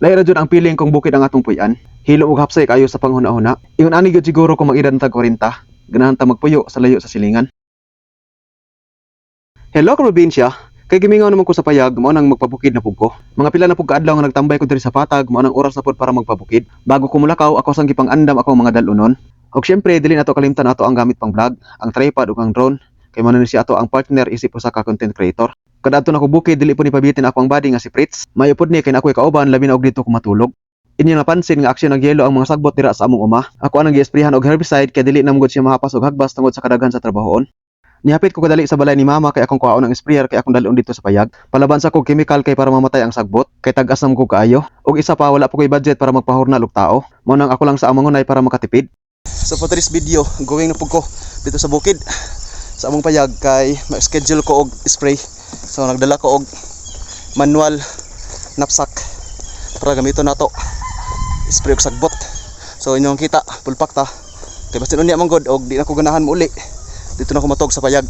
Lahi ra jud ang feeling kung bukid ang atong puy-an. Hilom ug hapsay kaayo sa panghuna-huna. Ingon ani gyud siguro kung mag-edad tag 40. Ganahan ta magpuyo sa layo sa silingan. Hello, probinsya. Kay gimingaw naman ko sa payag, mao nang magpabukid na pud ko. Mga pila na pud kaadlaw nga nagtambay ko diri sa patag, mao nang oras na pud para magpabukid. Bago ko mulakaw, ako sang gipang-andam ako mga dal-unon. Og syempre, dili nato kalimtan ato ang gamit pang vlog, ang tripod ug ang drone. Kay mao na ni siya ato ang partner isip usa ka content creator. Kada adto nako bukid, dili po ni pabitin ako ang body nga si Fritz. Mayo pud ni kay na ako'y kauban, labi na og dito ko matulog. Inyo napansin nga aksyon nagyelo ang mga sagbot dira sa among uma. Ako anang gi-sprayhan og herbicide kay dili na gud siya mahapas og hagbas tungod sa kadaghan sa trabahoon. Nihapit ko kadali sa balay ni mama kay akong kuhaon ang sprayer kay akong dalon dito sa payag. Palaban sa kog chemical kay para mamatay ang sagbot kay tag-as na ko kaayo. Og isa pa, wala pa ko'y budget para magpahurnal og tao. Mao nang ako lang sa among mangunay para makatipid. So for this video, going na pud ko dito sa bukid sa among payag kay ma-schedule ko og spray. So nagdala ko og manual knapsack para gamiton nato spray og sagbot. So inyong kita, full pack ta. Kay basta unya man gud og di na ko ganahan mouli. Dito na ko matog sa payag.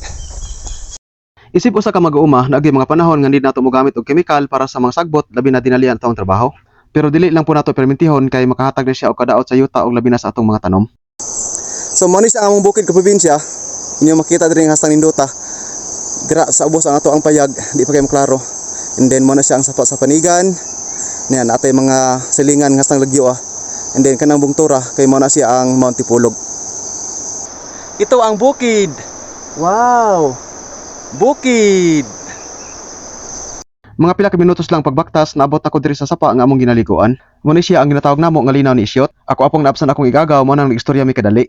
Isip usa ka mag-uuma, naagi mga panahon nga hindi nato mogamit og kemikal para sa mga sagbot, labi na dinalian taong trabaho. Pero dili lang po nato permintihon kay makahatag na siya og kadaot sa yuta og labi na sa atong mga tanom. So mo ni sa among bukid ka, probinsya. Inyo makita diri nga hastang nindota. Dira sa ubos ang ato ang payag, di pa kay maklaro. And then mo na siya ang sapa sa panigan. Niyan atay mga silingan nga hastang lagyo ah. And then kanang bungtura kay mo na siya ang Mount Tipulog. Ito ang bukid. Wow. Bukid. Mga pila ka minutos lang pagbaktas, naabot ako diri sa sapa nga among ginaliguan. Mo ni siya ang ginatawag namo nga Linaw ni Isyot. Ako apong naabsan akong igagaw, mo nang istorya mi kadali.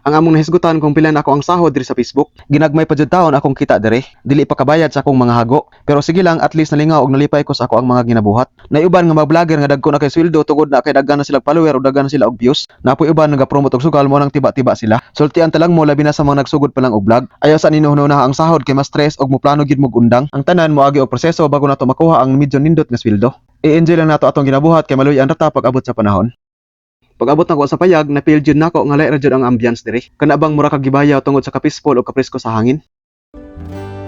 Ang among nahisgutan kung pila na ako ang sahod diri sa Facebook. Ginagmay pa jud taon akong kita diri. Dili pa kabayad sa akong mga hago. Pero sige lang, at least nalingaw og nalipay ko sa ako ang mga ginabuhat. Nay uban nga mga vlogger nga dagko na kay sweldo tungod na kay daghan na sila follower o daghan na sila og views. Napoy uban nga promote og sugal, mo nang tiba-tiba sila. Sultian ta lang mo, labi na sa mga nagsugod pa lang og vlog. Ayaw sa ninuhuna ang sahod kay mas stress og moplano gid mo undang. Ang tanan moagi og proseso bago nato makuha ang medyo nindot nga sweldo. I-enjoy lang nato atong ginabuhat kay maluy-an ra ta pag abot sa panahon. Pag-abot nako sa payag, na-feel jud nako nga lahi ra jud ang ambience diri. Kana bang mura kag gibayaw tungod sa ka-peaceful o kapresko sa hangin.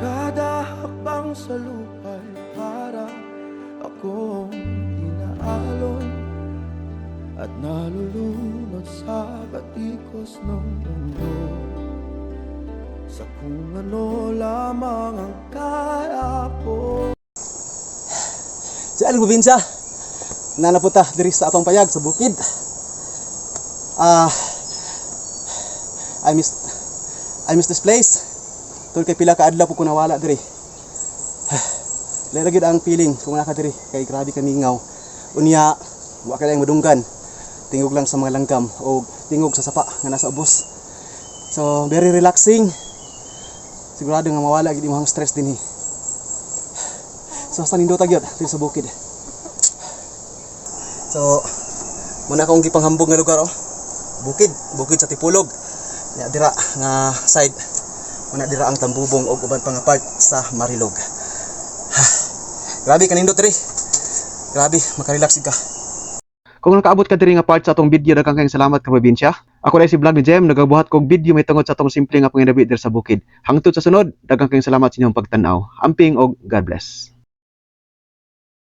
Kada hakbang sa lupa'y para akong inaalon at nalulunod sa batikos ng mundo, sa kung ano lamang ang kaya ko. Sa aling probinsya, nanapunta diri sa atong payag sa bukid. Ah, I miss this place. Tul kay pila ka adlaw po ko nawala diri. Lahi gyud ang feeling kung wala ka diri kay grabe ka mingaw. Unya, wa ka lang madunggan. Tingog lang sa mga langgam o tingog sa sapa nga nasa ubos. So, very relaxing. Sigurado nga mawala gid imong stress dinhi. So, sa nindota gyud diri sa bukid. So, muna akong gipanghambog nga lugar oh. Bukid, bukid sa Tipulog. Ya dira nga side. Muna dira ang Tambubong og uban pa nga part sa Marilog. Grabe kanindot diri. Grabe, makarelax ka. Kung nakaabot ka diri nga part sa atong video, daghang kayong salamat ka, probinsya. Ako na si Vlog ni Jem, nagabuhat kog video may tungod sa atong simple nga panginabi diri sa bukid. Hangtod sa sunod, daghang kayong salamat sa inyong pagtan-aw. Amping og God bless.